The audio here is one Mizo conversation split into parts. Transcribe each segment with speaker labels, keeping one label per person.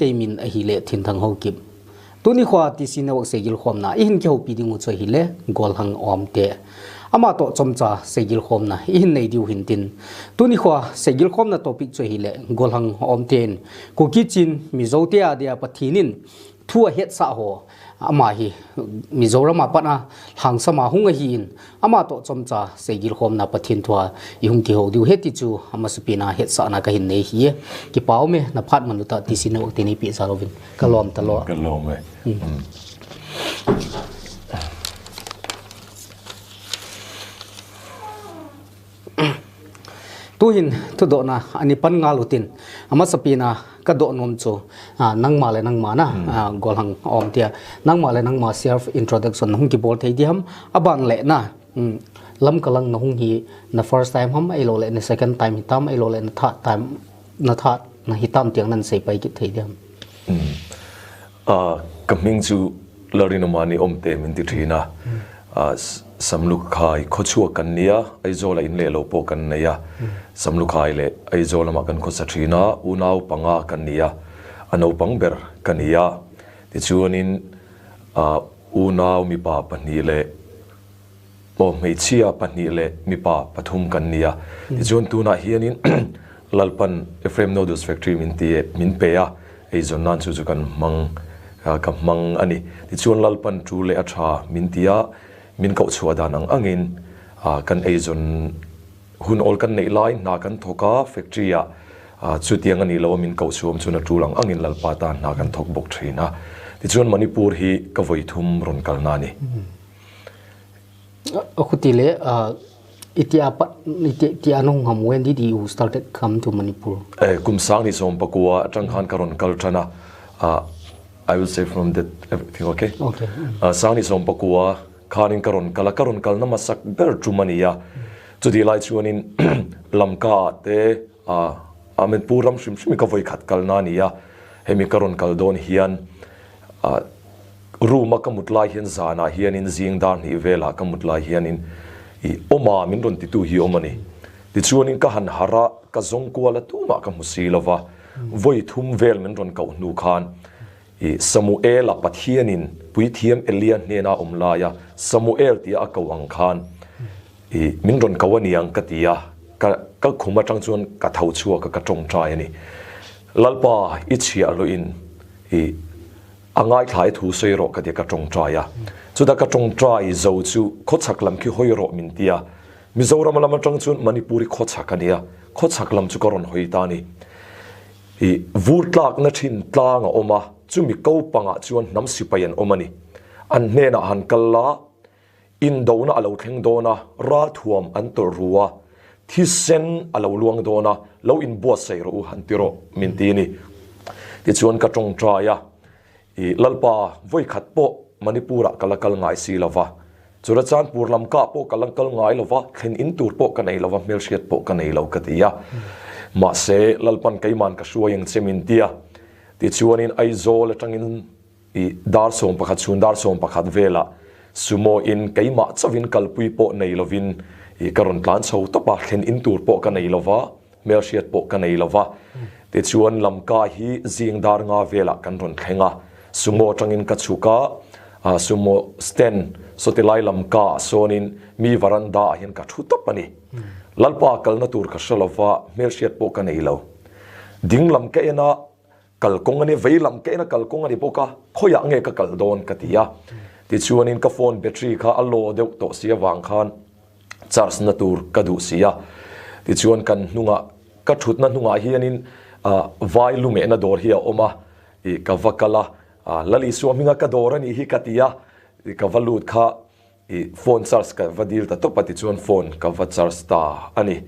Speaker 1: Keimin a hi le thinthang ho kip. Tuni khua ti si na segil khom na i hin ki ho pi dingu choi hi le gol hang om te. Ama to chomcha segil khom na i hin nei diu hin tin. Tuni khua segil khom na topic choi hi le gol hang om ten. Kuki chin Mizo te a dia pathinin thua het sa ho ama hi Mizoram a pana hlang sama hung a hi in ama to chomcha segil khom na pathin thua i hung ki ho diu heti chu ama supina het sa na ka hin nei hi ki pau me na phat manuta ti sin ok ti ni pi sarovin ka lom ta lo
Speaker 2: ka lom e.
Speaker 1: Tuhin thu do na ani pan nga lutin ama sapina ka do nom chu nangma le nangma na gol hang om tia nangma le nangma self introduction hung ki bol thei di ham aban le na lam kalang na hung hi na first time ham ai lo le na second time hitam ai lo le na third time na third na hitam tiang nan sei pai ki thei di ham.
Speaker 2: Ka hming chu Larinawmani awmte min ti thin a, Samlukhai khawchhuak kan nia, Aizawla in leh lo pawh kan nei a, Samlukhai leh Aizawl lamah kan khawsa thin a, unau panga kan ni a, a naupang ber ka ni a, tichuanin unau mipa pahnih leh aw hmeichhia pahnih leh mipa pathum kan ni a, tichuan tunah hianin Lalpan Ephraim Noodles Factory min ti min pe a, eizawn nan chu chu kan hmang ka hmang a ni. Tichuan Lalpan tu leh a tha min ti a, min koh chhuah dan ang angin kan eizawn hun awl kan neih lai hna kan thawk a, factory ah chutiang a nih loh a min koh chhuah awm chuan a tul ang angin Lalpa tan hna kan thawk bawk thin a. Tichuan Manipur hi ka vawi thum rawn kalna a ni.
Speaker 1: A khuti leh Iti apa iti ti anong ham when did you started come to Manipur?
Speaker 2: Eh, kum sang ni som pakua atang khan ka ron kal thana. I will say from that everything okay?
Speaker 1: Okay.
Speaker 2: Sang ni som pakua khanin ka ron kala ka ron kal na masak ber chumania. Chuti lai chuanin lamka te amen puram hrim hrim ka voi khat kal na nia. Hemi ka ron kal don hian Room a ka mut lai hian zanah hianin zing dar hnih velah ka mut lai hianin i awma min rawn titu hi awm a ni. Tichuanin ka han harh a, ka zawng kual a tumah ka hmu si lo va, vawi thum vel min rawn koh hnu khan i Samuela Pathianin puithiam Elia hnena awm laia Samuel tia a koh ang khan i min rawn ko a niang ka ti a, ka ka khum atang chuan ka tho chhuak a ka tawngtai a ni. Lalpa i chhiah luhin i A ngaithlai thu sawi rawh ka ti a, ka tawngtai a. Chutah ka tawngtai zo chu khawchhak lam khi hawi rawh min ti a. Mizoram lam atang chuan Manipur hi khawchhak a nia, khawchhak lam chu ka rawn hawi ta a ni. I vur tlakna thin tlang a awm a, chumi ko pangah chuan hnam sipai an awm a ni. An hnenah han kal la, indona a lo thleng dawn a, ralthuam an tawlh ru a, thisen a lo luang dawn a, lo inbuatsaih rawh u han ti rawh min ti a ni. Tichuan ka tawngtai a, i Lalpa vawikhat pawh Manipur-ah ka la kal ngai si lo va, Churachandpur lam kah pawh ka la kal ngai lo va, thlen in tur pawh ka nei lo va, hmelhriat pawh ka nei lo ka ti a. Mahse, Lalpan keiman ka hruai ang che min ti a. Tichuanin Aizawl atangin I dar 11 chhun dar 11 velah sumo in keimah chauhin kalpui pawh nei lovin i ka rawn tlan chho tawp a, thlen in tur pawh ka nei lova, hmelhriat pawh ka nei lova. Tichuan Lamka hi zing dar nga velah kan rawn thleng a, sumo atangin ka chhuk a, sumo stand sawti lai Lamka ah sawnin mi varanda ah hian ka thu tawp a ni. Lalpa kalna tur ka hre lova, hmelhriat pawh ka nei lo. Ding lam ka en a, Kalkawng a ni, vei lam ka en a kalkawng a ni bawk a, khawiah nge ka kal dawn ka ti a. Tichuanin ka phone battery kha a low deuh tawh si avang khan charge na tur ka duh si a. Tichuan kan hnungah, ka thutna hnungah hianin vai lumehna dawr hi a awm a, ih ka va kal a, Lal Isua hminga ka dawr a nih hi ka ti a, ka va lut kha I phone charge ka va dil ta tawp a tichuan phone ka va charge ta a ni.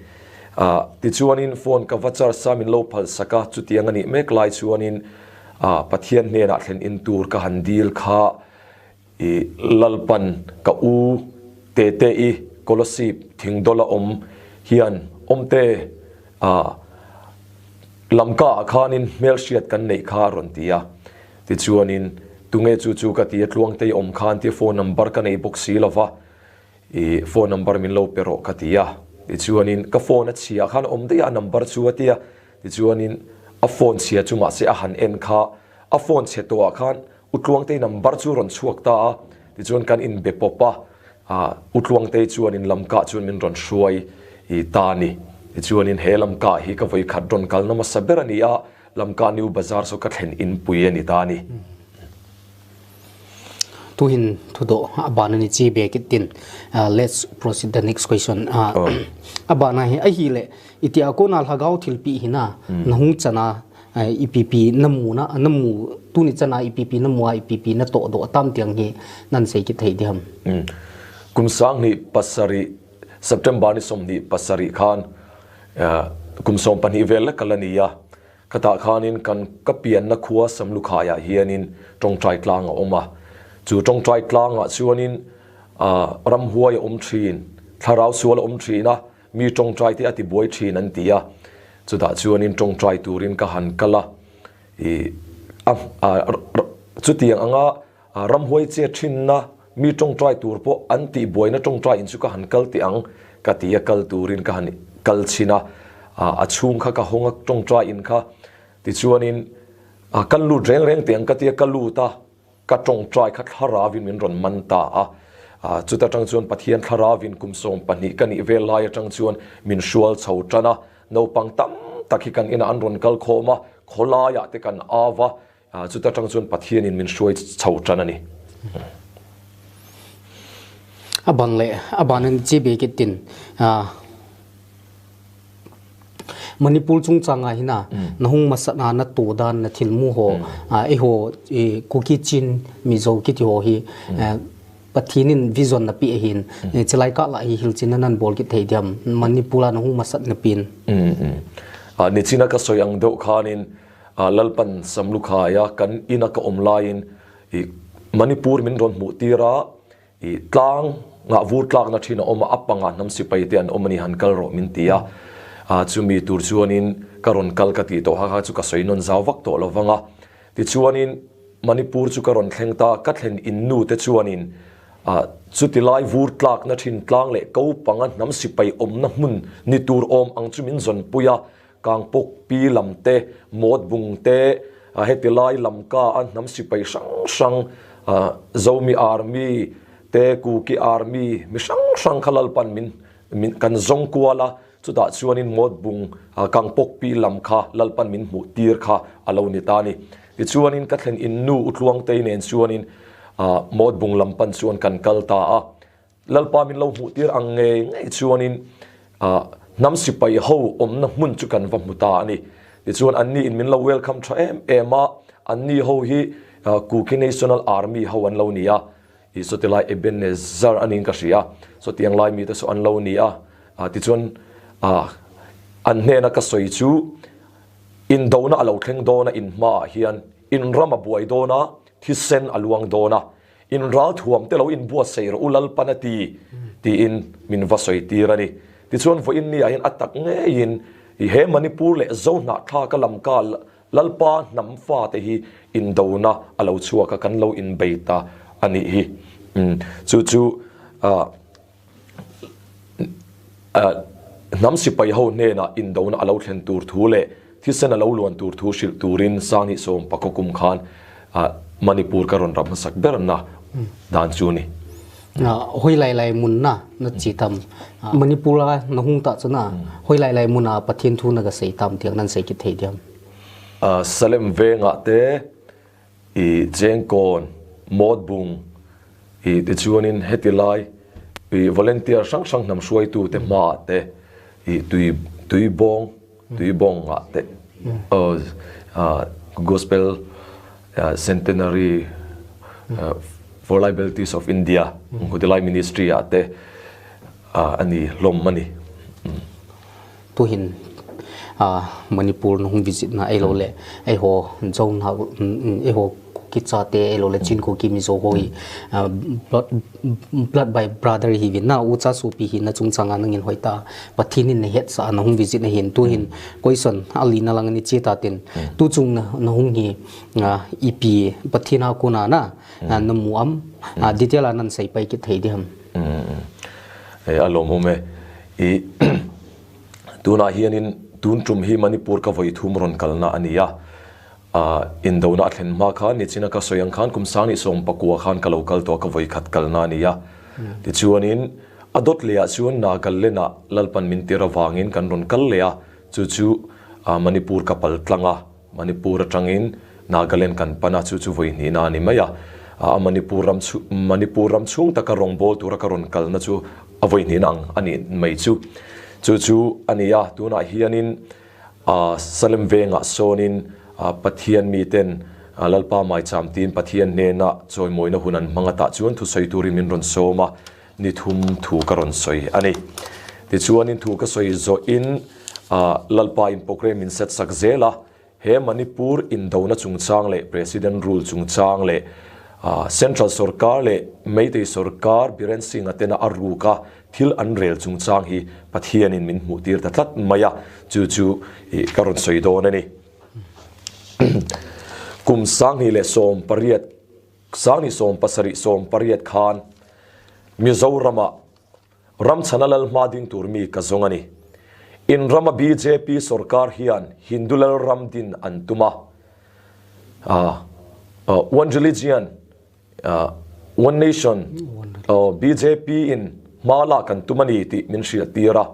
Speaker 2: Ah tichuanin phone ka va charge a min lo phal sak a, chutiang a nih mek lai chuanin ah Pathian hnenah thlen in tur ka han dil kha i Lalpan ka u Tete i Kolosip thingdawla awm hian awmte ah Lamka ah khanin hmelhriat kan neih kha a rawn ti a. Tichuanin, tunge chu chu ka ti a, Tluangtei awm khan tia phone number ka nei bawk si lo va, i phone number min lo pe rawh ka ti a. Tichuanin, ka phone a chhia khan awm daih a, a number chu a ti a. Tichuanin, A phone chhia chu mahse a han en kha, a phone chhe tawhah khan Utluangtei number chu rawn chhuak ta a, tichuan kan inbe pawp a, Utluangtei chuanin Lamkah chuan min rawn hruai ta a ni. Tichuanin he Lamkah hi ka vawikhat rawn kalna hmasa ber a ni a, Lamkah New Bazar saw ka thlen inpui a ni ta a ni.
Speaker 1: Tuhin thu dawh a ban a ni chi be kit tin. Let's proceed the next question. A bana hi a hi le iti a kona hlagau thil pi hi na na hung chana EPP na mu na na mu tu ni chana EPP na mua EPP na to do tam tiang hi nan sei ki thei diam.
Speaker 2: Kum sang ni pasari September ni som ni pasari khan kum som pahnih vel lek kala ni a. Khatah khanin kan ka pianna khua Samlukhaiah hianin tawngtai tlang a awm a. Chu tawngtai tlangah chuanin ramhuai a awm thin, thlarau sual a awm thin a, mi tawngtai te a ti buai thin an ti a. Chutah chuanin tawngtai turin ka han kal a, ih chutiang anga ramhuai che thinna mi tawngtai tur pawh an tih buaina tawngtai in chu ka han kal teh ang ka ti a, kal turin ka han kal chhin a, a chhung kha ka hawng a tawngtai in kha tichuanin ka lut reng reng teh ang ka ti a, ka lut a, ka tawngtai kha thlaravin min rawn man ta a, chuta tang chuan Pathian thlaravin kum 12 ka nih vel lai atang chuan min hrual chho tan a, naupang tam tak hi kan inah an rawn kal khawm a, khawlaiah te kan au a, Chuta tang chuan Pathianin min hruai chho tan a ni.
Speaker 1: A bang leh a ban an chi bik tin Manipur chungchanga hina na hung masana na tu dan na thil mu ho e ho Kuki Chin Mizo ki ti ho hi Pathinin vision na pi hin chelai ka la hi hil chin nan bol ki thei diam Manipura na hung masat na pin.
Speaker 2: Ni china ka soi ang deuh khanin Lalpan Samlukhaia kan ina ka awm laiin i Manipur min rawn hmuh tir a, i tlang ngah vur tlakna thin a awm a, a pangah hnam sipai te an awm a ni han kal rawh min ti a, chumi tur chuanin ka rawn kal ka tih tawh kha kha chu ka sawi nawn zau vak tawh lo vang a. Tichuanin Manipur chu ka rawn thleng ta, ka thlen in nu te chuanin chuti lai vur tlakna thin tlang leh ko panga hnam sipai awmna hmun ni tur awm ang chu min zawnpui a, Kangpawk pi lam te, mawt bung te, heti lai lam ka a hnam sipai hrang hrang, Zomi Army te, Kuki Army mi hrang hrang kha Lalpan min min kan zawng kual a, chutah chuanin mawt bung Kangpawk pi lam kha Lalpan min hmuh tir kha a lo ni ta a ni. Tichuanin ka thlen in nu Utluangtei nen chuanin mawt bung lam pan chuan kan kal ta a. Lalpa min lo hmuh tir ang ngei ngei chuanin hnam sipai ho awmna hmun chu kan va hmu ta a ni. Tichuan anni in min lo welcome tha em em a, anni ho hi Kuki National Army ho an lo ni a, ih saw tilai Ebenezer a niin ka hria, saw tiang lai mite saw an lo ni a, tichuan an hnena ka sawi chu indona a lo thleng dawn a, in hmaah hian in ram a buai dawn a, thisen a luang dawn a, In ralthuam te lo inbuatsaih rawh u Lalpan a ti, tiin min va sawi tir a ni. Tichuan vawiin ni ah hian a tak ngeiin he Manipur leh Zohnahthlaka lamka Lalpa hnam fate hi indona a lo chhuak a, kan lo inbei ta a nih hi. Chu chu hnam sipai ho hnenah indona a lo thlen tur thu leh thisen a lo luan tur thu hrilh turin Sangni Sawm Pakhaw kum khan Manipur ka rawn ram hmasak berna dan chu a ni.
Speaker 1: Hawi lai lai munna na chi tam Manipur a na hung ta chuna hawi lai lai muna Pathian thu na ga sei tam tiang nan sei ki thei diam.
Speaker 2: Salem vengah te I Chengkawn, Mawtbung, i tichuanin heti lai i volunteer hrang hrang hnam hruaitute hmaah te i tui tuibawng tuibawngah te Gospel Centenary for Liabilities of India Hutilai Ministry ah te a ni hlawm a ni.
Speaker 1: Tuhin Manipur na hung visit na ei lo le ei ho zo na ei ho ki cha te ei lo le chin ko ki mizo ho hi blood blood by brother hi vin na u cha su pi hi na chung changa nang in hoi ta pathin in het sa na hung visit na hin tu hin question ali na lang ni che ta tin tu chung na na hung hi ep pathina ko na na na mu am detail anan sei pai ki thei di ham.
Speaker 2: E alom home i Tunah hianin tun tum hi Manipur ka vawi thum rawn kalna a ni a. Indona a thlen hma khan nichina ka sawi ang khan kum 2019 khan ka lo kal tawh a, ka vawi khat kalna a ni a. Tichuanin a dawt lehah chuan Nagaland-ah Lalpan min tir avangin kan rawn kal leh a, chu chu Manipur ka pal tlang a, Manipur atangin Nagaland kan pan a, chu chu vawi hnihna a ni mai a. A Manipur ram chhu Manipur ram chhung taka rawngbâwl tura ka rawn kalna chu a vawi hnihna ang a nih mai chu. Chu chu a ni a, tunah hianin Salem vengah sawnin Pathian miten Lalpa maicham tiin Pathian hnena chawimawina hun an hmang atah chuan thusawi turin min rawn sawm a, ni thum thu ka rawn sawi a ni. Tichuanin thu ka sawi zawhin Lalpa in programme min set sak zel a, he Manipur indona chungchang leh President rule chungchang leh Central sorkar leh Meitei sorkar Biren Singh-a tena a ruk a thil an rel chungchang hi Pathianin min hmuh tir ta tlat mai a, chu chu ka rawn sawi dawn a ni. Kum 2018 2017 khan Mizoramah Ramchhana lal hma ding tur mi ka zawng a ni. In rama bjp sorkar hian Hindu lal ram din an tum a, one religion, one nation, bjp in hma lak an tum a ni tih min hrilh tir a.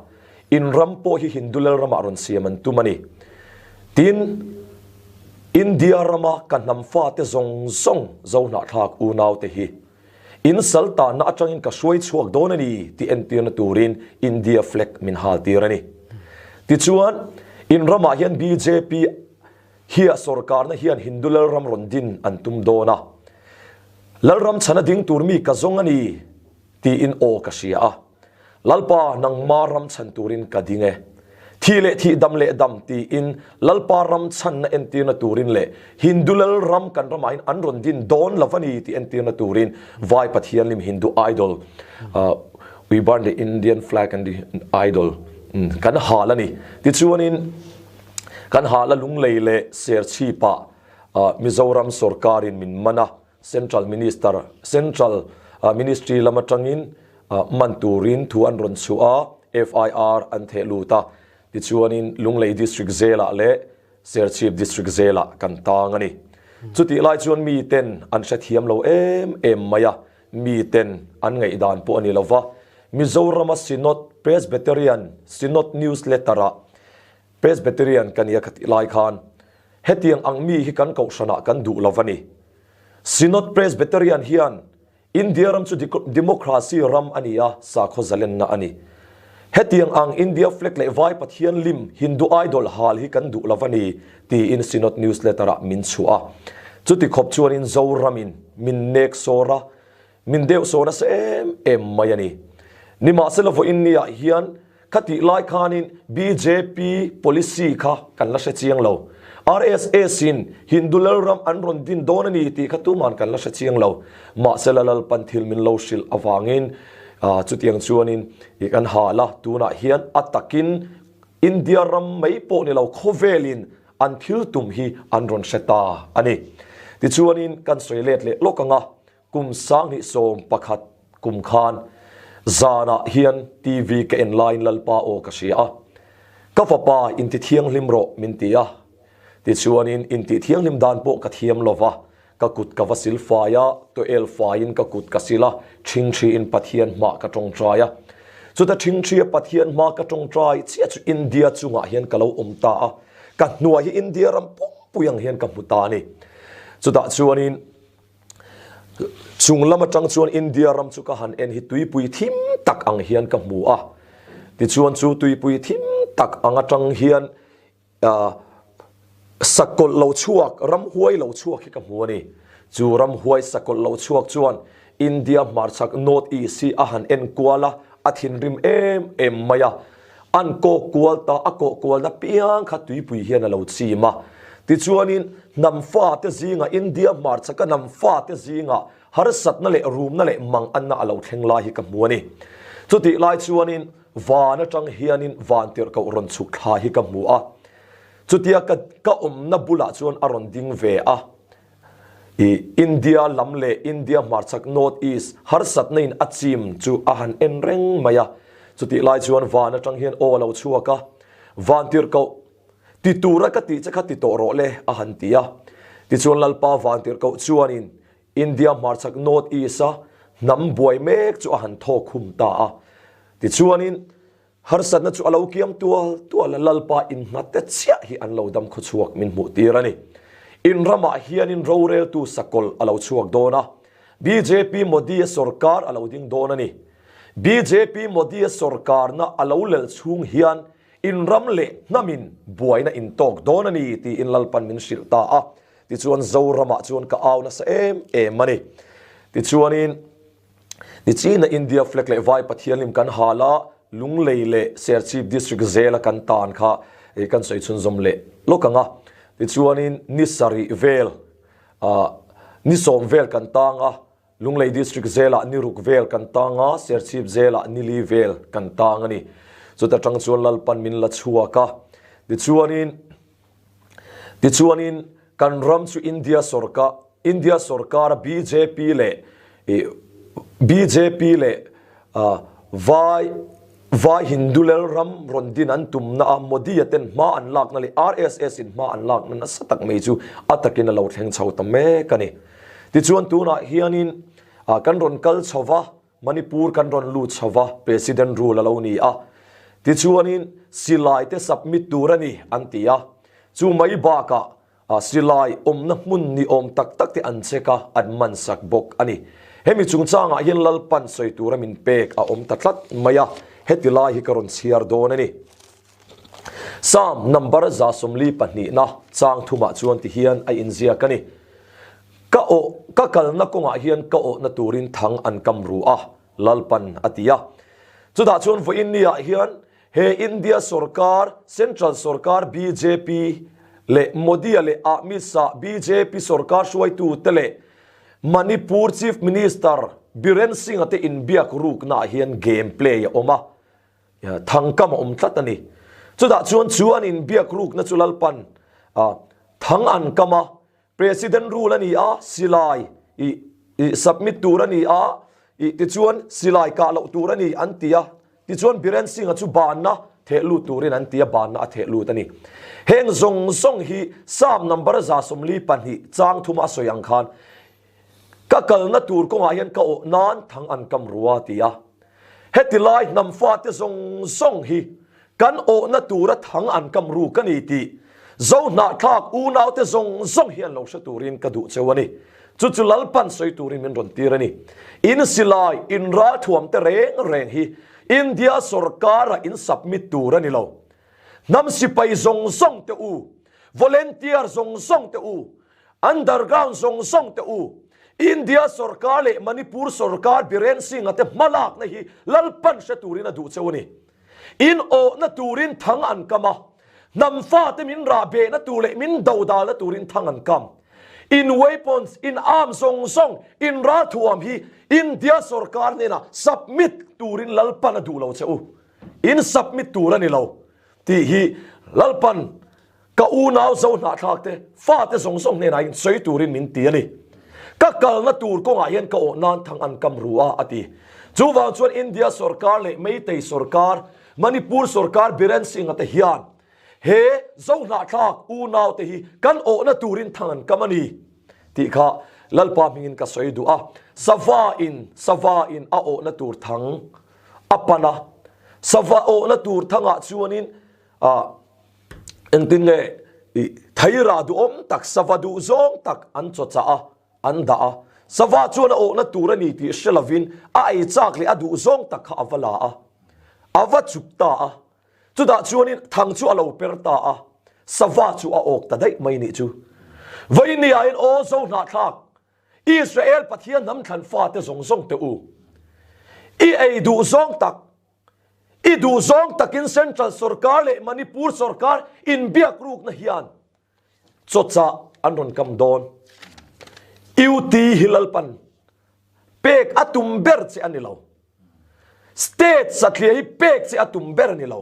Speaker 2: In ram pawh hi Hindu lal ramah rawn siam an tum a ni. Tin, India rama ka hnam fate zawng zawng Zohnahthlak unaute hi In sal tanna atangin ka hruai chhuak dawn a ni tih entirna turin India flag min hal tir a ni. Tichuan, in ramah hian bjp hia sorkarna hian Hindu lalram rawn din an tum dawn a. Lalram chhana ding tur mi ka zawng a ni tiin aw ka hria a. Lalpa, nangma ram chhan turin ka ding e. Thih leh thih, dam leh dam tiin Lalpa ram chhanna entirna turin leh Hindu lal ram kan ramah hian an rawn din dawn lo a ni tih entirna turin Vai Pathian lim Hindu idol, we burn the Indian flag and the idol, kan hal a ni. Tichuanin kan hal a Lunglei leh Serchhipah Mizoram sorkarin min man a. Central Minister, Central Ministry lam atangin man turin thu an rawn chhuah a, FIR an theh lut a. Tichuanin Lunglei District Jail-ah leh Serchhip District Jail-ah kan tang a ni. Chutih lai chuan miten an hrethiam lo em em mai a, miten an ngaihdan pawh a ni lo va. Mizorama Synod Presbyterian Synod Newsletter-ah Presbyterian ka nia ka tih lai khan hetiang ang mi hi kan kohhranah kan duh lo a ni. Synod Presbyterian hian India ram chu democracy ram a ni a, sakhaw zalenna a ni. Hetiang ang India flag leh vai pathian lim Hindu idol hal hi kan duh lo a ni tiin Synod newsletter ah min chhuah a. Chuti khawp chuanin Zoramin min nek sawr a, Min deuh saw nasa em em mai a ni. Nimahsela vawiin niah hian khatih lai khanin bjp policy kha kan la hre chiang lo. RSS in Hindu lalram an rawn din dawn a ni tih kha tuman kan la hre chiang lo. Mahsela Lalpan thil min lo hrilh avangin chutiang chuanin i kan hal a, tunah hian a takin India ram mai pawh ni lo khawvelin an thil tum hi an rawn hre ta a ni. Tichuanin kan sawi let leh lawk ang a, Kum 2011 kum khan zanah hian TV ka en laiin Lalpa aw ka hria a, Ka fapa inti thianghlim rawh min ti a. Tichuanin intih thianghlim dan pawh ka thiam lo va, ka kut ka va sil fai a, toel faiin ka kut ka sil a, ṭhingṭhiin Pathian hmah ka ṭawngṭai a. Chuta ṭhingṭhia Pathian hma ka ṭawngṭai chiah chu India chungah hian ka lo awm ta a, ka hnuai hi India ram pumpui ang hian ka hmu ta a ni. Chutah chuanin. Chung lam atang chuan India ram chu ka han en hi tuipui thim tak ang hian ka hmu a. Tichuan chu tuipui thim tak ang atang hian sakawlh lo chhuak, ramhuai lo chhuak hi ka hmu a ni. Chu ramhuai sakawlh lo chhuak chuan India hmarchhak North East hi a han en kual a, a thinrim em em mai a. An kawk kual ta, a kawh kualna piang kha tuipui hian a lo chim a. Tichuanin, hnam fate zingah, India hmarchhaka hnam fate zingah harsatna leh rumna leh manganna a lo thleng lai hi ka hmu a ni. Chutih lai chuanin, van atang hianin vantirhkoh rawn chhuk thla hi ka hmu a. Chutia ka ka awmna bulah chuan a rawn ding ve a. I India lam leh India hmarchhak North East harsatna in a chim chu a han en reng mai a. Chutih lai chuan van atang hian aw a lo chhuak a. Vantirhkoh, ti tura ka tih che kha ti tawh rawh le, a han ti a. Tichuan Lalpa Vantirhkoh chuanin India hmarchhak North East-a hnam buai mek chu a han thawk khum ta a. Tichuanin harsatna chu a lo kiam tual tual a, Lalpa innghatte chiah hi an lo dam khawchhuak min hmuh tir a ni. In ramah hianin roreltu sakawlh a lo chhuak dawn a, bjp Modi-a sorkar a lo ding dawn a ni. Bjp Modi-a sorkarna a lo lel chhung hian in ram leh hnamin buaina in tawk dawn a ni tiin Lalpan min hrilh ta a. Tichuan Zoramah chuan ka au nasa em em a ni. Tichuanin Nichina India flag leh Vai Pathianlim kan hal a, Lunglei leh Serchhip District zela kan tan kha kan sawi chhunzawm leh lawk ang a. Tichuanin ni sarih vel, ni sawm vel kan tang a, Lunglei District zelah ni ruk vel kan tang a, Serchhip zelah ni li vel kan tang a ni. Chuta tang chuan Lalpan min la chhuak a. Tichuanin Tichuanin kan ram chu India sorkar India sorkara bjp leh bjp leh Vai Vai Hindu lel ram rawn din an tumna a Modi-a ten hma an lakna leh RSS in hma an lakna nasa tak mai chu a takin a lo thleng chho ta mek a ni. Tichuan tunah hianin kan rawn kal chho va, Manipur kan rawn lut chho va, President rule a lo ni a. Tichuanin silai te submit tur a ni an ti a. Chu mai bakah silai awmna hmun ni awm tak tak te an check a, an man sak bawk a ni. Hemi chungchangah hian Lalpan sawi tura min pek a awm ta tlat mai a, heti lai hi ka rawn chhiar dawn a ni. Psalm number 142na chang thumah chuan ti hian a inziak a ni. Ka awh, ka kalna kawngah hian ka awhna turin thang an kam ru a, Lalpan a ti a. Chutah chuan vawiin niah hian he India sorkar, Central sorkar bjp leh Modi-a leh Amit Shah bjp sorkar hruaitute leh Manipur Chief Minister Biren Singh-a te inbiak ruknaah hian game play a awm a. Thangkam a awm tlat a ni. Chutah chuan chu an inbiak rukna chu Lalpan thang an kam a, President rule a ni a, silai i i submit tur a ni a, i tichuan silai kah loh tur a ni an ti a, tichuan Biren Singh-a chu banna theh lut turin an ti a, banna a theh lut a ni. Heng zawng zawng hi Psalm number 142 chang thuma a sawi ang khan Ka kalna tur kawngah hian ka awh nan thang an kam rua ti a. Heti lai hnam fate zawng zawng hi kan awhna tura thang an kam ru ka ni tih Zohnahthlak unaute zawng zawng hian lo hre turin ka duh cheu a ni. Chu chu Lalpan sawi turin min rawn tir a ni. In silai, in ralthuam te reng reng hi India sorkara in submit tur a ni lo. Hnam sipai zawng zawng te u, volunteer zawng zawng te u, Underground zawng zawng te u, India sorkar leh Manipur sorkar Biren Singh-a te hmalakna hi Lalpan hre turin a duh cheu a ni. In awhna turin thang an kam a, hnam fate min rah behna tur leh min dodalna turin thang an kam. In weapons, in arms zawng zawng, in ralthuam hi India sorkar hnenah submit turin Lalpan a duh lo che u. In submit tur a ni lo tih hi Lalpan Ka unau zo hnahthlak te, fate zawng zawng hnenah in sawi turin min ti a ni. Ka kalna tur kawngah hian ka awh nan thang an kam ru a, a ti. Chuvang chuan India sorkar leh Meitei sorkar, Manipur sorkar Biren Singh-a te hian he zo hnahthlak unau te hi kan awhna turin thang an kam a ni tih kha Lalpa hmingin ka sawi duh a. Sava in, sava in a awhna tur thang a pan a. Sava awhna tur thangah chuanin ah, Engtin nge i theira duhawm tak, sava duh zawng tak an chawchah a, an dah a. Sava chuan a awhna tur a ni tih hre lovin a ei chak leh a duh zawng tak kha a va la a, a va chuk ta a. Chutah chuanin thang chu a lo per ta a, sava chu a awk ta daih mai nih chu. Vawinia in aw zo hnahthlak, Israel Pathian hnam thlan fate zawng zawng te u, i ei duh zawng tak, I duh zawng takin Central sorkar leh Manipur sorkar inbiak rukna hian chawchah an rawn kam dawn. UT hi Lalpan pek a tum ber che a ni lo. State satliah hi pek che a tum ber a ni lo.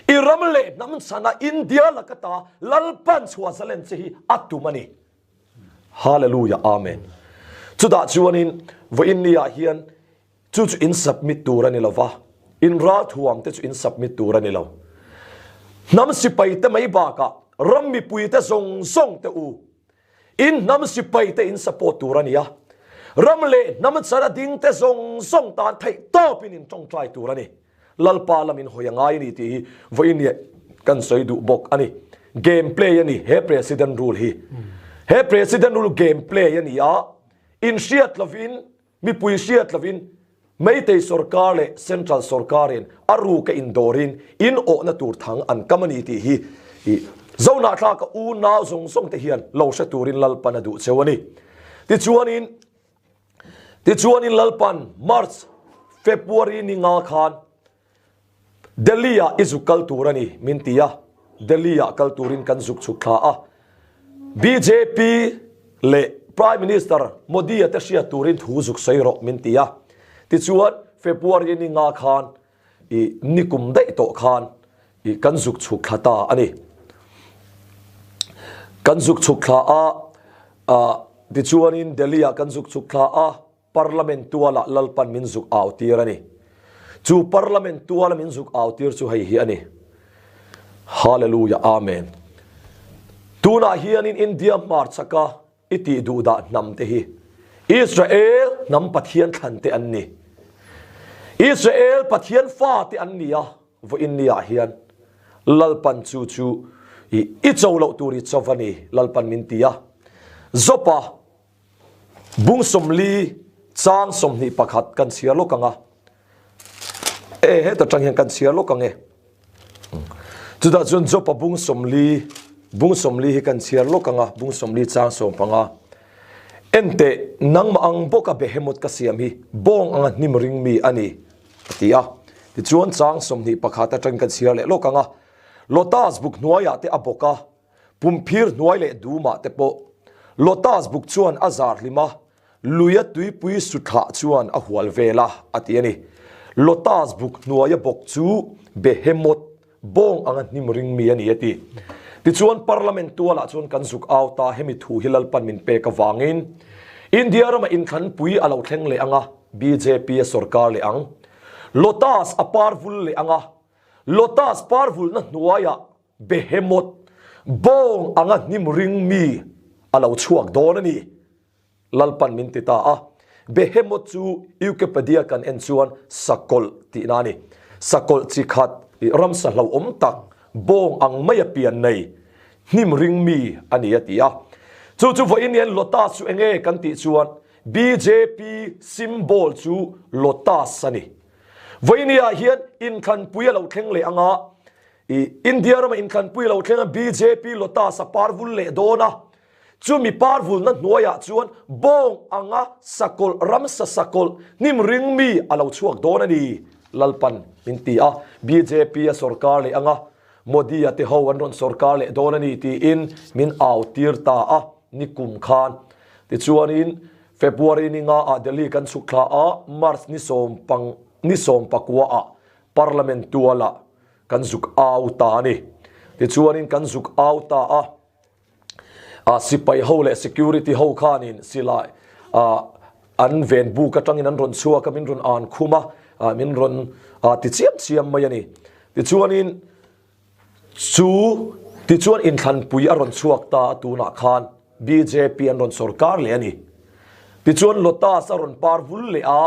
Speaker 2: I ram leh hnam chhana India laka ta Lalpan chhuah zalen che hi a tum a ni. Hallelujah Amen. Chutah chuanin vawiin niah hian Chu chu in submit tur a ni lo va, in ralthuam te chu in submit tur a ni lo. Hnam sipai te mai bakah ram mipui te zawng zawng te u in hnam sipai te in support tur a ni a, ram leh hnam chana ding te zawng zawng tan theih tawp in in tawngtai tur a ni. Lalpa lam in hawi a ngai a ni tih hi vawiin leh kan sawi duh bawk a ni. Game play a ni he President rule hi. He President rule game play a ni a, in hriat lovin Mipui hriat lovin Meitei sorkar leh Central sorkarin a ruka indawrin in awhna tur thang an kam a ni tih hi i Zohnahthlaka unau zawng zawng te hian lo hre turin Lalpan a duh cheu a ni. Tichuanin Tichuanin Lalpan March, February ni nga khan Delhi ah i zuk kal tur a ni min ti a, Delhi ah kal turin kan zuk chhuk thla a. Bjp leh Prime Minister Modi a te hriat turin thu zuk sawi rawh min ti a. Tichuan February ni nga khan i nikum daih tawh khan i kan zuk chhuk thla ta a ni. Kan zuk chhuk thla a, tichuanin Delhi ah kan zuk chhuk thla a. Parliament tualah Lalpan min zuk au tir a ni. Chu Parliament tuala min zuk au tir chu hei hi a ni. Hallelujah Amen. Tunah hianin India hmarchaka i tih duhdah hnam te hi Israel hnam Pathian thlan te an ni. Israel Pathian fa te an ni a, vawiin ni ah hian Lalpan chu chu i cho loh tur i cho va ni Lalpan min ti a. Jopa Bung 40 chang 21 kan chhiar lawk ang a. E heta tang hian kan chhiar lawk ang e. Chutah chuan Jopa bung 40 bung 40 hi kan chhiar lawk ang a, bung 40 chang 15. Ente nangmah ang bawka Behemoth ka siam hi bawng anga hnim ring mi a ni a ti a. Tichuan chang 21 atangin kan chhiar leh lawk ang a. Lotus buk hnuaiah te a bawk a. Pumphir hnuai leh dumah te pawh Lotus buk chuan a zar hlim a, luia tuipui suthlah chuan a hual vel a, a ti a ni. Lotus buk hnuaia bawk chu Behemoth, bawng anga hnim ring mi a ni, a ti. Tichuan Parliament tualah chuan kan zuk au ta, hemi thu hi Lalpan min pek avangin India rama inthlanpui a lo thleng leh ang a, bjp a sorkar leh ang. Lotus a par vul leh ang a, Lotus par vulna hnuaiah Behemoth, bawng anga hnim ring mi a lo chhuak dawn a ni. Lalpan min ti ta a. Behemoth chu Wikipedia kan en chuan sakawlh tihna a ni. Sakawlh chi khat, ramsa hlauhawm tak, bawng ang maia pian nei, hnim ring mi a ni a ti a. Chu chu vawiin hian Lotus chu enge kan tih chuan bjp symbol chu Lotus a ni. Vawiiniah hian inthlanpui a lo thleng leh anga I India rama inthlanpui lo thleng a bjp Lotus a parvul leh dawn a, chumi parvulna hnuaiah chuan bawng anga sakawlh ramsa sakawlh hnim ring mi a lo chhuak dawn a ni Lalpan min ti a, bjp a sorkar leh anga Modi a te ho an rawn sorkar leh dawn a ni tiin min au tir ta a nikum khan. Tichuanin February ni nga ah Delhi kan chhuk thla a, March ni sawm pang ni sawm pakua ah Parliament tualah kan zuk au ta a ni. Tichuanin kan zuk au ta a, a sipai ho leh security ho khanin silai a an ven buk atangin an rawn chhuak a, min rawn an khum a, min rawn ti chiam chiam mai a ni. Tichuanin chu tichuan inthlanpui a rawn chhuak ta a tunah khan bjp an rawn sorkar leh a ni. Tichuan Lotus a rawn par vul leh a,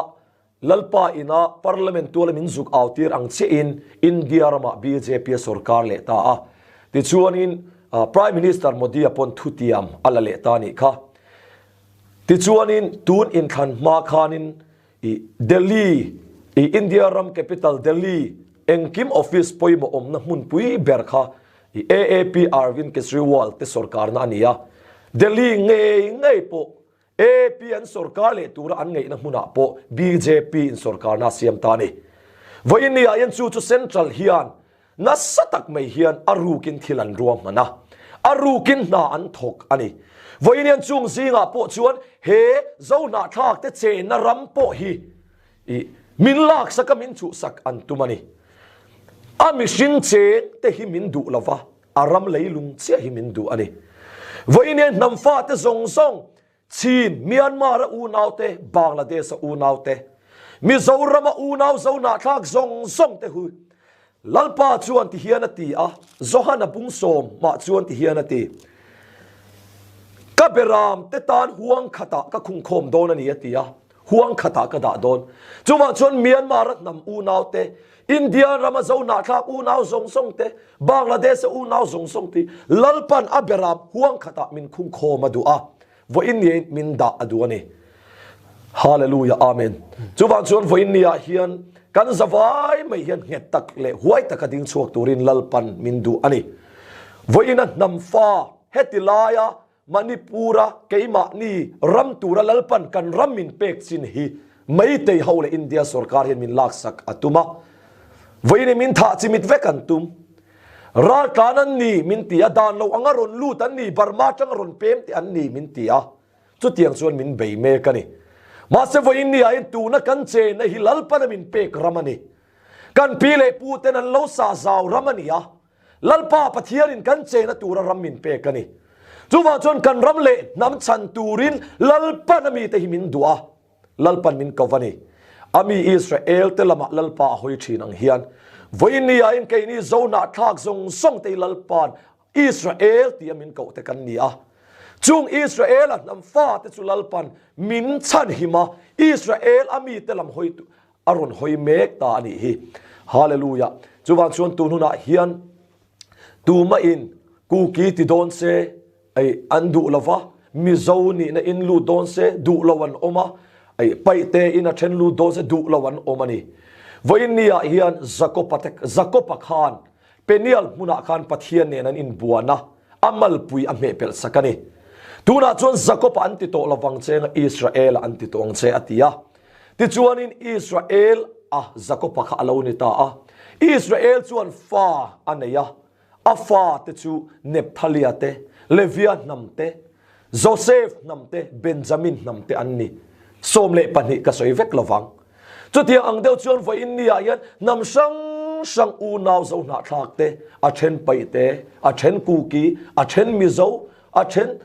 Speaker 2: Lalpa ina Parliament tuala min zuk au tir ang chiahin India ramah bjp a sorkar leh ta a. Tichuanin Prime Minister Modi-a pawn thutiam a la leh ta a nih kha. Tichuanin tun inthlan hma khanin i Delhi, i India ram capital Delhi engkim office pawimawh awmna hmunpui ber kha i AAP Arvind Kejriwal te sorkarna a ni a. Delhi ngei ngei pawh AP an sorkar leh tura an ngaihna hmunah pawh bjp in sorkarna a siam ta a ni. Vawiin ni ah hian chu chu Central hian nasa tak mai hian a rukin thil an ruahman a, a rukin hna an thawk a ni. Vawiin hian chung zingah pawh chuan he Zohnahthlak te chenna ram pawh hi i min laksak a min chhuhsak an tum a ni. A mihring cheng te hi min duh lova, A ram leilung chiah hi min duh a ni. Vawiin hian hnam fate zawng zawng, Chin, Myanmar a unaute, Bangladesh a unaute, Mizoram a unau zohnahthlak zawng zawng te hu. Lalpa chuan ti hian a ti a, Johana bung sawmah chuan ti hian a ti, Ka beram te tan huang khatah ka khungkhawm dawn a ni a ti a, huang khatah ka dah dawn. Chuvang chuan Myanmar-a hnam unau te, India rama zo hnahthlak unau zawng zawng te, Bangladesh-a unau zawng zawng te Lalpan a beram huang khatah min khungkhawm a duh a, vawiin niain min dah a duh a ni. Hallelujah Amen. Chuvang chuan vawiin niah hian kan zavai mai hian nghet tak leh huai taka ding chhuak turin Lalpan min duh a ni. Vawiin a hnam fa heti laia Manipura keimahni ram tura Lalpan kan ram min pek chin hi Meitei ho leh India sorkar hian min laksak a tum a. Vawiin min thah chimit vek an tum. Raltlan an ni min ti a, dan lo anga rawn lut an ni, Burma atanga rawn pem te an ni min ti a, chutiang chuan min bei mek a ni. Mahse vawiin ni ah hian tuna kan chenna hi Lalpana min pek ram a ni. Kan pi leh pu ten an lo sah zau ram a ni a, Lalpa Pathianin kan chenna tura ram min pek a ni. Chuvang chuan kan ram leh hnam chhan turin Lalpana mite hi min duh a. Lalpan min ko va ni. A mi Israel te lamah Lalpa a hawi thin ang hian, vawiin ni ah in keini zo hnahthlak zawng zawng te hi Lalpa'n Israel tia min koh te kan ni a. Chung Israel a hnam fa te chu Lalpan min chhanhim a, Israel a mi te lam hawi a rawn hawi mek ta a nih hi. Hallelujah! Chuvang chuan tun hunah hian tumah in kuki ti dawn se, Ei, an duh lo va, Mizo nihna in lut dawn se duh lo an awm a, ei, Paihte in a then lut dawn se duh lo an awm a ni. Vawiin niah hian Jakopa te, Jakopa khan Peniel hmunah khan Pathian nen an inbuan a, a malpui a hmehpelh sak a ni. Tunah chuan Jakopa an ti tawh lo vang che nga Israela an ti tawh ang che a ti a. Tichuanin Israel a Jakopa kha a lo ni ta a. Israel chuan fa a nei a, A fate chu Nephthalia te, Levia hnam te, Josef hnam te, Benjamin hnam te an ni. 12 ka sawi vek lovang. Chutiang ang deuh chuan vawiin niah hian hnam hrang hrang unau zo hnahthlak te, a then paih te, a then kuki, a then mizo, a then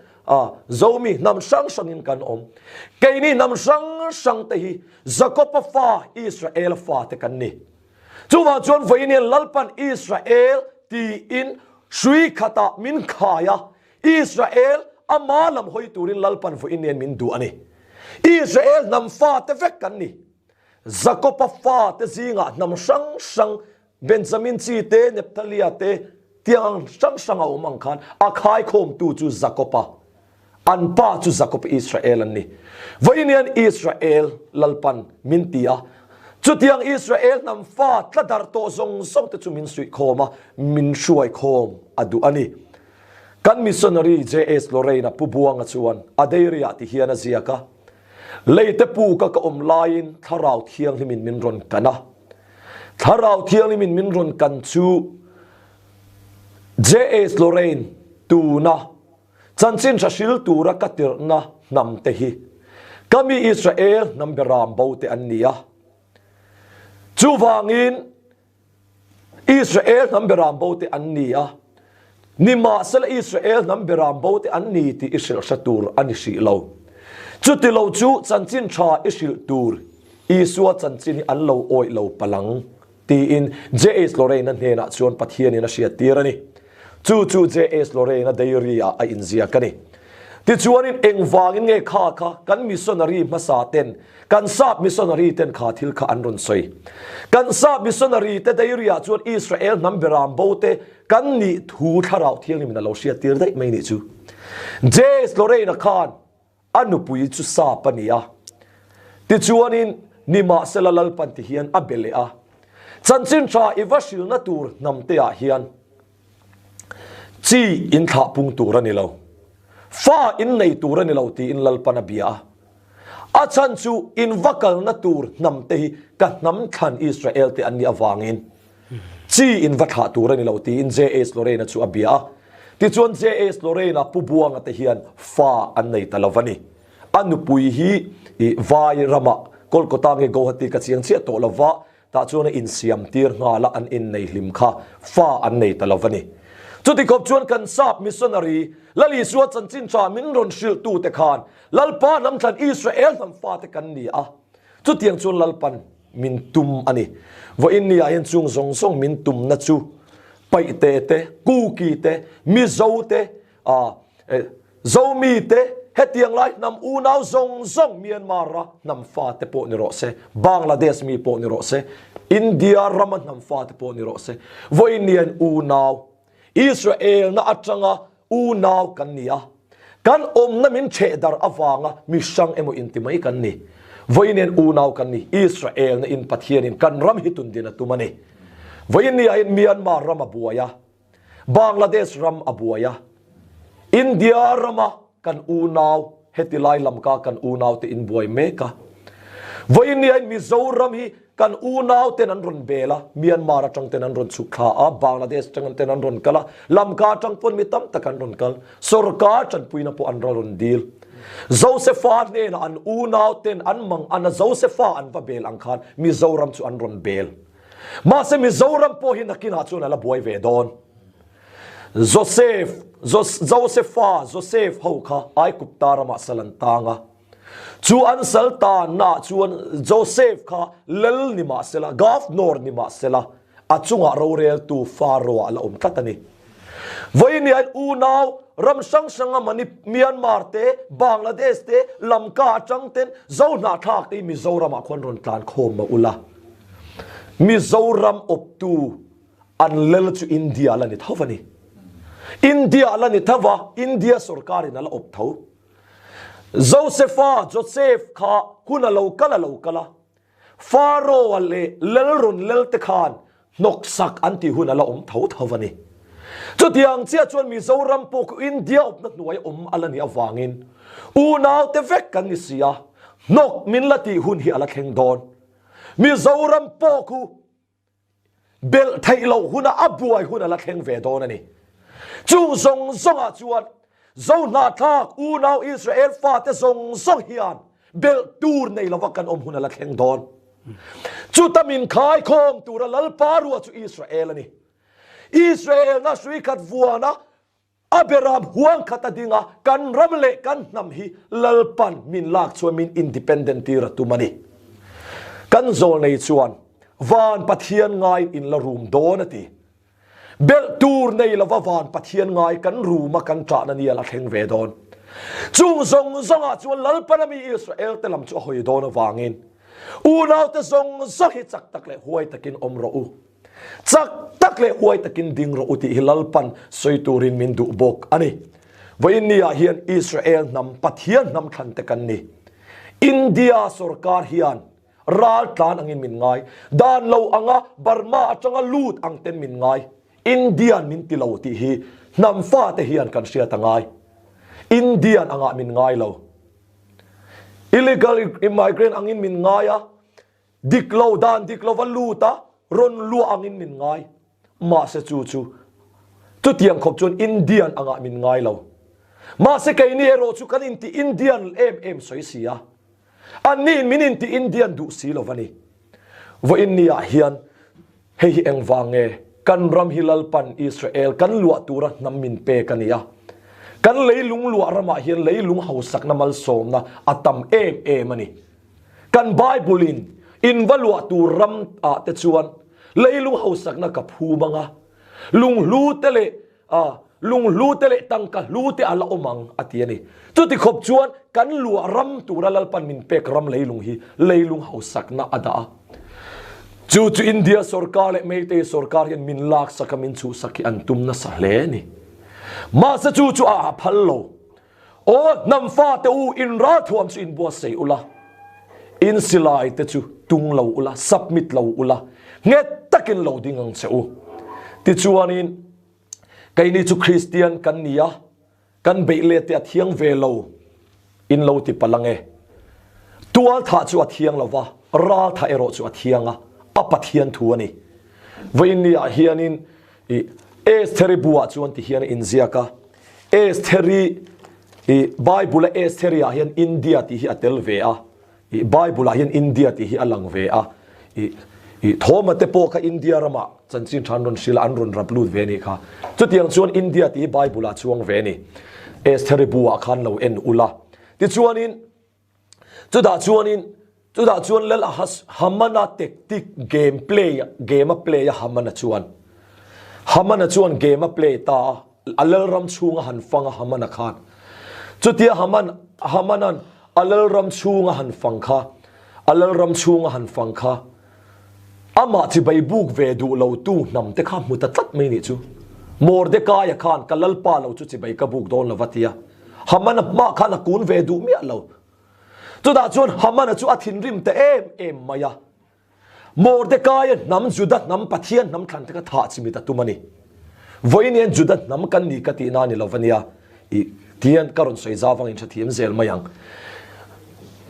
Speaker 2: zomi hnam hrang hrangin kan awm. Keini hnam hrang hrang te hi Jakoba fa Israela fate kan ni. Chuvang chuan vawiin hian Lalpan Israel tiin hrui khatah min khai a, Israel ama lam hawi turin Lalpan vawiin hian min duh a ni. Israel hnam fate vek kan ni. Jakoba fate zingah hnam hrang hrang, Benjamin chi te, Nephthalia te, tiang hrang hrang a awm ang khan a khaikhawmtu chu Jakoba. An pa chu Jakob Israel an ni. Vawiin hian Israel Lalpan min ti a, chutiang Israel hnam fa tla darh tawh zawng zawng te chu min suih khawm a, min hruai khawm a duh a ni. Kan missionary JS Lorraine-a Pu Buanga chuan a diary-ah ti hian a ziak a, Leite puka ka awm laiin Thlarau Thianghlimin min rawn kan a. Thlarau Thianghlimin min rawn kan chu JS Lorraine tuna Chanchin hra hril tura ka tirhna hnam te hi ka mi Israel hnam beram bo te an ni a. Chuvangin Israel hnam beram bo te an ni a, nimahsela Israel hnam beram bo te an ni tih i hrilh hre tur a ni hrih lo. Chuti lo chu chanchin tha i hrilh tur Isua chanchin hi an lo awih lo palang. Tiin JH Lorraine-a hnenah chuan Pathianin a hriattir a ni. Chu chu JH Lorraine-a diary-ah a inziak a ni. Tichuanin engvangin nge kha kha kan missionary hmasa ten, kan sap missionary ten kha thil kha an rawn sawi? Kan sap missionary te diary-ah chuan Israel hnam beram bo te kan nih thu Thlarau Thianghlimin a lo hriattir daih mai nih chu. JH Lorraine-a khan A nupui chu sap a ni a. Tichuanin, nimahsela Lalpan ti hian a be leh a, Chanchin tha i va hrilna tur hnamteah hian chi in thlah pung tur a ni lo, fa in nei tur a ni lo tiin Lalpan a bia a. A chhan chu in va kalna tur hnamte hi ka hnam thlan Israel te an nih avangin Chi in va thlah tur a ni lo tiin JH Lorraine-a chu a bia a. Tichuan JH Lorraine-a Pu Buanga te hian fa an nei ta lo va ni. A nupui hi i Vai ramah Kolkata nge Guwahati ka chiang chiah tawh lo va, tah chuan a insiam tir nghal a, an innei hlim kha fa an nei ta lo va ni. Chuti khawp chuan kan sap missionary Lal Isua chanchin tha min rawn hrilhtute khan Lalpa hnam thlan Israel hnam fate kan ni a, chutiang chuan Lalpan. min tum a ni. Vawiin ni ah hian chung zawng zawng min tumna chu Paihte te, Kuki te, Mizo te, Zomi te, hetiang lai hnam unau zawng zawng Myanmar a hnam fa te pawh ni rawh se, Bangladesh mi pawh ni rawh se, India rama hnam fa te pawh ni rawh se, vawiin ni ah hian unau Israel na atanga unau kan ni a, kan awmna min chheh dar avanga mi hrang emaw inti mai kan ni. Vawiin hian unau kan ni, Israel na in Pathianin kan ram hi tundin a tum a ni. Vawiin ni ah hian Myanmar ram a buai a, Bangladesh ram a buai a, India rama kan unau heti lai lamka kan unau te in buai mek a. Vawiin ni ah hian Mizoram hi kan unau ten an rawn bel a, Myanmar atang ten an rawn chhuk thla a, Bangladesh atang ten an rawn kal a, lamka atang pawn mi tam tak an rawn kal. Sorkar tanpuina pawh an rawn dil. Josefa hnenah an unau ten an mang an a Josefa an va bel ang khan Mizoram chu an rawn bel. Mahse Mizoram pawh hi nakinah chuan a la buai ve dawn. Joseph, Josefa, Joseph ho kha Aigupta ramah sal an tang a. Chu an sal tannaah chuan Joseph kha lal ni mah sela, governor ni mah sela, a chungah roreltu Pharaoh-ah a la awm tlat a ni. Vawiin hian unau ram hrang hranga Manip, Myanmar te, Bangladesh te, Lamka atang ten Zohnahthlak te hi Mizoramah khuan rawn tlan khawm mah ula. Mizoram awptu An lel chu India la ni tho a ni. India la ni tho va, India sorkarin a la awp tho. Josefa, Joseph, kha hun a lo kal a lo kal a, Pharaoh-a leh lel rawn lel te khan hnawksak an tih hun a la awm tho tho a ni. Chutiang chiah chuan Mizoram pawh khu India awpna hnuai awm a la nih avangin unaute vek kan ni si a, hnawk min la tih hun hi a la thleng dawn. Mizoram pawh khu Belh theih loh huna a buai hun a la thleng ve dawn a ni. Chung zawng zawngah chuan Zohnahthlak unau Israel fate zawng zawng hian belh tur nei lova kan awm hun a la thleng dawn. Chuta min khaikhawm tura Lalpa ruah chu Israel a ni. Israel na hrui khat vuana A beram huang khat a ding a, kan ram leh kan hnam hi Lalpan min lak chuan min independent tir a tum a ni. Kan zawlnei chuan Van Pathian ngaiin in la rum dawn a ti. Belh tur nei lova Van Pathian ngai kan rum a kan ṭahna ni a la thleng ve dawn. Chung zawng zawngah chuan Lalpan a mi Israel te lam chu a hawi dawn avangin unaute zawng zawng hi chak tak leh huai takin awm rawh u. Chak tak leh huai takin ding rawh u tih hi Lalpan sawi turin min duh bawk a ni. Vawiin ni ah hian Israel hnam Pathian hnam thlan te kan ni. India sorkar hian ral tlan angin min ngai. Dan lo anga Burma atanga lut ang ten min ngai. Indian min ti lo tih hi hnam fate hian kan hriat a ngai. Indian angah min ngai lo. Illegal immigrant angin min ngai a. Dik lo dan dik lova lut a, rawn luah angin min ngai. Mahse chu chu chutiang khawp chuan Indian angah min ngai lo. Mahse keini erawh chu kan inti Indian em em sawi si a, anniin min inti Indian duh si lo va ni. Vawiin niah hian hei hi engvang nge kan ram hi Lalpan Israel kan luah tura hnam min pek a ni a. Kan leilung luah ramah hian leilung hausakna malsawmna a tam em em a ni. Kan Bible-in in va luah tur ram ah te chuan leilung hausakna ka phum ang a, lunghlu te leh ah lunghlu te leh tangka hlu te a la awm ang a ti a ni. Chuti khawp chuan kan luah ram tura Lalpan min pek ram leilung hi leilung hausakna a dah a. Chu chu India sorkar leh Meitei sorkar hian min laksak a min chhuhsak hi an tum nasa hle a ni. Mahse chu chu a phal lo. Aw hnam fate u, in ralthuam chu in buatsaih ula, in silai te chu tung lo ula, submit lo ula, nghet takin lo ding ang che u. Tichuanin, keini chu Kristian kan ni a, kan beih let te a thiang ve lo, in lo ti palh ang e. Tual thah chu a thiang lo va, ral thah erawh chu a thiang a, a Pathian thu a ni. Vawiin niah hianin i Estheri buah chuan ti hian a inziak a, Estheri i Bible a Estheri ah hian India tih hi a tel ve a, i Bible ah hian India tih hi a lang ve a, i i Thoma te pawh kha India ramah chanchin tha an rawn hrilh a, an rawn rap lut ve a nih kha. Chutiang chuan India tih hi Bible ah chuang ve a ni. Estheri buah khan lo en ula. Tichuanin chutah chuanin. Chutah chuan Lal Ahas Hamana tactic game play game a play a Hamana chuan Hamana chuan game a play ta a, a lalram chhung a han fang a Hamana khan. Chutia Haman Hamanan a lalram chhung a han fang kha a lalram chhung a han fang kha amah chibai buk ve duh lo tu hnam te kha hmu ta tlat mai nih chu. Mordekaia khan ka lalpa lo chu chibai ka buk dawn lo va tia Hamana hmah khan a kun ve duh miah lo. Chutah chuan Hamana chu a thinrim ta em em mai a. Mordekaia hnam Juda hnam Pathian hnam thlan te kha thah chimit a tum a ni. Vawiin Juda hnam kan ni ka tihna a ni lo va nia. I tihian ka rawn sawi zau vangin hrethiam zel mai ang.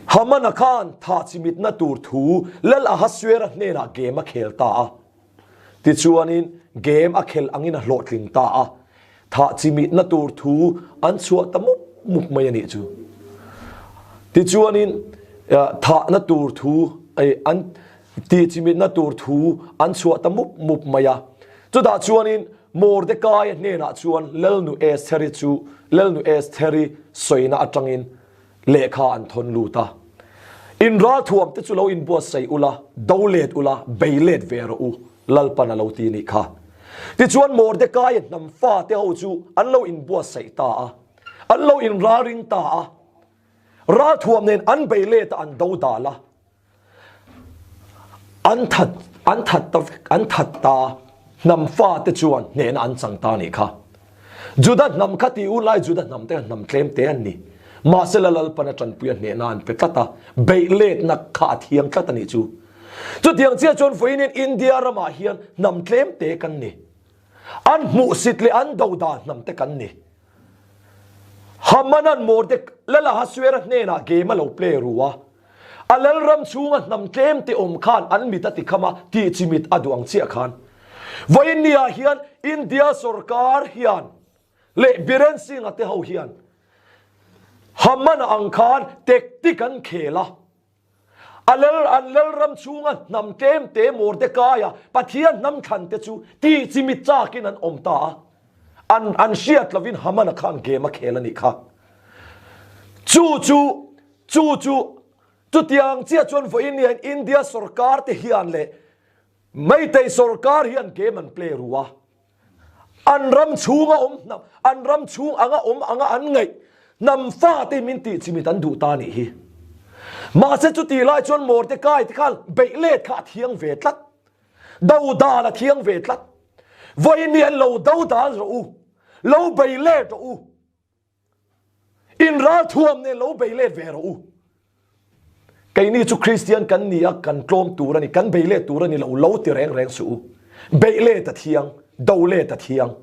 Speaker 2: Hamana khan thah chimitna tur thu Lal Ahasuera hnenah game a khel ta a. Tichuanin game a khel angin a hlawhtling ta a, thah chimitna tur thu an chhuah ta mup mup mai a nih chu. Tichuanin thahna tur thu an tih chimitna tur thu an chhuah ta mup mup mai a. Chutah chuanin Mordekaia hnenah chuan Lalnu Estheri chu Lalnu Estheri sawina atangin Lehkha an thawn lut a. In ralthuam te chu lo inbuatsaih ula, do let ula, bei let ve rawh u, Lalpan a lo ti nih kha. Tichuan Mordekaia hnam fate ho chu an lo inbuatsaih ta a, an lo inralring ta a. Ralthuam nen an bei let a an do dal a. An that an that ta vek, an that ta hnam fate chuan hnehna an chang ta nih kha. Juda hnam kha tih unlai Juda hnam te kha hnam tlem te an ni. Mahse la Lalpan a tanpui a hnehna an pe tlat a, beih letna kha a thiam tlat a nih chu. Chutiang chiah chuan vawiin India ramah hian hnam tlem te kan ni. An hmuhsit leh an do dan hnam te kan ni. Hamanan Mordek Lal Ahasuera hnenah game a lo play ru a. A lalram chhunga hnam tlem te awm khan an mit a ti kham a, tih chi mit a duh ang chiah khan. Vawiin niah hian India sorkar hian leh Biren Singh-a te ho hian Haman-a ang khan tactic an khel a. A lal an lalram chhunga hnam tlem te Mordekaia Pathian hnam thlan te chu tih chi mit chakin an awm ta a. An an hriat lovin Haman-a khan game a khel a nih kha. Chu chu Chu chu chutiang chiah chuan vawiin hian India sorkar te hian leh Meitei sorkar hian game an play ru a. An ram chhunga awm hnam, an ram chhung anga awm anga an ngaih hnam fate min tih chimit an duh ta nih hi. Mahse chutih lai chuan Mordecai te khan beih let kha a thiang ve tlat. Do dal a thiang ve tlat. Vawiin hian lo do dal rawh u, lo bei let rawh u. In ralthuam nen lo bei let ve rawh u. Keini chu Kristian kan ni a, kan tlawm tur a ni, kan bei let tur a ni lo, lo ti reng reng suh u. Beih let a thiang, do let a thiang.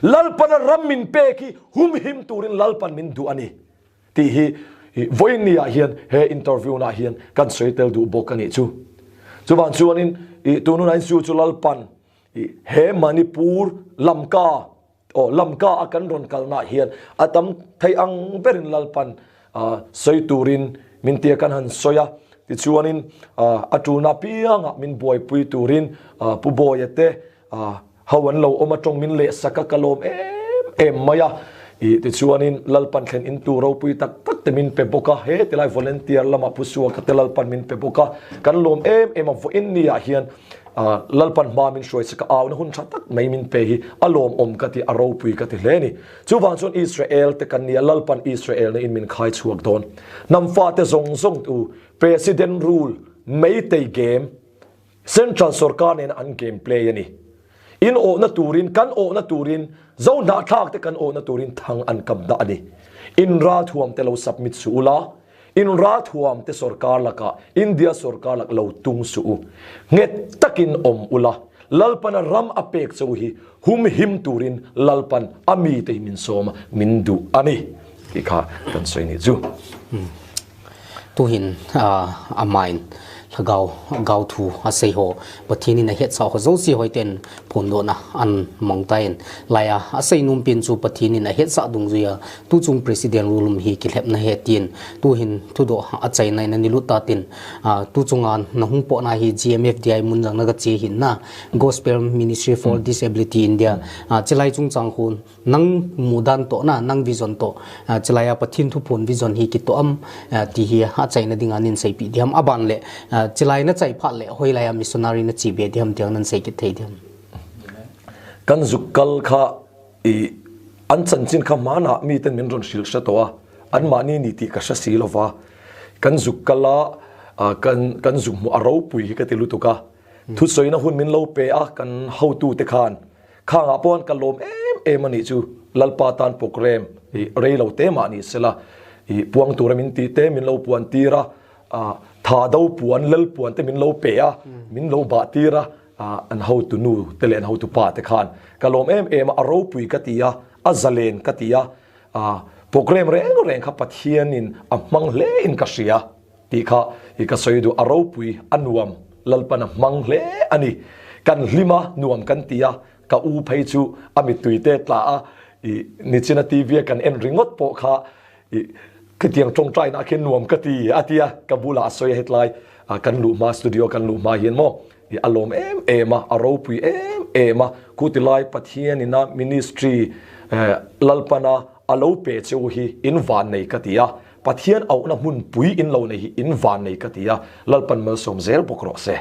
Speaker 2: Lalpana ram min pek hi humhim turin Lalpan min duh a ni tih hi vawiin ni ah hian he interview na hian kan sawi tel duh bawk a nih chu. Chuvang chuanin tun hunah hian chu chu Lalpan he Manipur Lamka Aw, Lamka a kan rawn kalnaah hian a tam thei ang berin Lalpan sawi turin min tia kan han sawi a, tichuanin a tulna apiangah min buaipui turin Pu Bawia te ho an lo awm a, tawng min lehsak a, ka lawm em em mai a. Tichuanin Lalpan thlen in tur ropui tak tak te min pe bawk a, he tilai volunteer lamah Pu Suaka te Lalpan min pe bawk a, kan lawm em em a, vawiin niah hian Lalpan hma min hruai chak a, auna hun tha tak mai min pe hi a lawmawm ka ti, a ropui ka ti hle a ni. Chuvang chuan Israel te kan nia, Lalpan Israel na in min khai chhuak dawn. Hnam fate zawng zawng tu President rule, Meitei game, Central sorkar nena an game play a ni. In awhna turin, kan awhna turin, Zo hnahthlak te kan awhna turin thang an kam dah a ni. In ralthuam te lo submit suh ula, In ralthuam te sorkar lakah India sorkar lak lo tung suh u. Nghet takin awm ula, Lalpana ram a pek cho hi hum him turin Lalpan a mite hi min sawm a, min duh a ni tih kha kan sawi nih chu.
Speaker 1: Tuhin a main Gau gau thu a sei ho Pathianin a het sa ho zo si hoi ten phun do na an mong tain laia a sei num pin chu Pathianin a het sa dung zuia tu chung president rulum hi ki hlep na he tin tu hin thu do a chai nai na nilu ta tin tu chungan na hung po na hi GMFDI mun jang na ga che hin na Gospel Ministry for Disability India chelai chung chang hun nang mudan to na nang vision to chelaya Pathin thu phun vision hi ki to am ti hi a chai na ding anin sei pi diam aban le chelai na chai pha le hoilaya missionary na chi be diam tiang nan sei ki thei diam
Speaker 2: kan zukal kha i an chanchin kha mana mi ten min ron hril hre tawh a, an mahni ni tih ka hre si lo va, kan zuk kal a, kan kan zuk hmuh a ropui hi ka ti lutuk a, thusawina hun min lo pe a kan hotu te khan khangah pawh ka lawm em em a nih chu, Lalpa tan program i rei lo te mah ni sela i puang tura min tih te min lo puan tir a, tha do puan lal puan te min lo pe a, min lo bah tir a. An hotu nu te leh an hotu pa te khan ka lawm em em a, a ropui ka ti a, a zalen ka ti a, program reng reng kha Pathianin a hmang hle in ka hria tih kha i ka sawi duh, a ropui, a nuam, Lalpan a hmang hle a ni. Kan hlim a, nuam kan ti a, ka u phei chu a mittui te tla a, i nichina TV a kan en ringawt pawh kha i khitiang tawngtaina khian nuam ka ti a ti a, ka bulah a sawi a hetlai kan luh hma studio kan luh hma hian maw i a lawm em em a, a ropui em em a, khuti lai Pathian ina ministry Lalpana a lo pe che u hi in van nei ka ti a, Pathian auhna hmun pui in lo nei hi in van nei ka ti a, Lalpan malsawm zel bawk rawh se.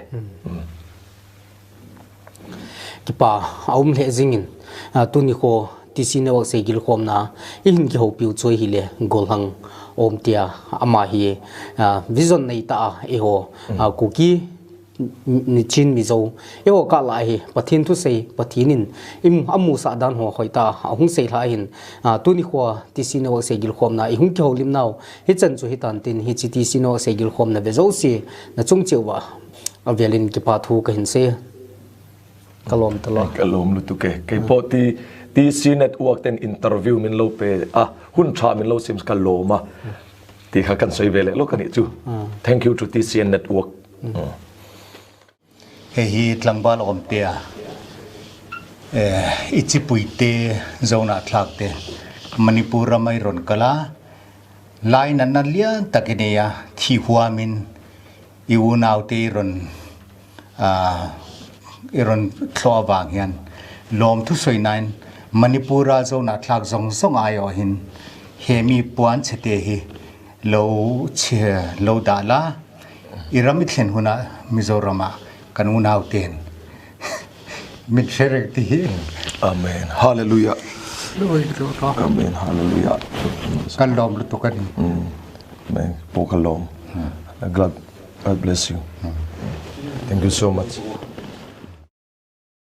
Speaker 1: Kipa a um hle zingin tuni khaw TC Network sei gil khawm na i hin ki ho piu choi hi le gol hang awm tia ama hi vision nei ta a i ho kuki ni Chin Mizo i ho ka la hi Pathian thu sei Pathinin im amu sa dan ho hoi ta a hung sei hla hin tuni khua TC Network sei gil khawm na i hung ki ho lim nau hi chan chu hi tan tin hi chi TC Network sei gil khawm na ve zo si na chung chiu wa a velin ki pa thu ka hin se ka lawm ta lo.
Speaker 2: Ka lawm lutuk e. Kei pawh ti TC Network ten interview min lo pe a, hun tha min lo sim ka lawm a ti kha kan sawi ve leh lawk a nih chu. Thank you to TCN Network.
Speaker 3: Hei hi tlangval awmtea i chipuite Zohnahthlak te Manipur rama i rawn kal a, lai natna lian tak i nei a, thi huamin I unaute i rawn i rawn thlawh avang hian lawmthu sawi nain Manipur-a Zohnahthlak zawng zawng aiawh hin he mi puan chhete hi lo chhe lo dah la, i ram i thlen hunah Mizoramah kan unauten min hre reng ti hi.
Speaker 2: Amen. Hallelujah. Amen. Hallelujah.
Speaker 3: Kan lawm lutuk a ni.
Speaker 2: Amen. Pawh ka lawm. God, God bless you. Thank you so much.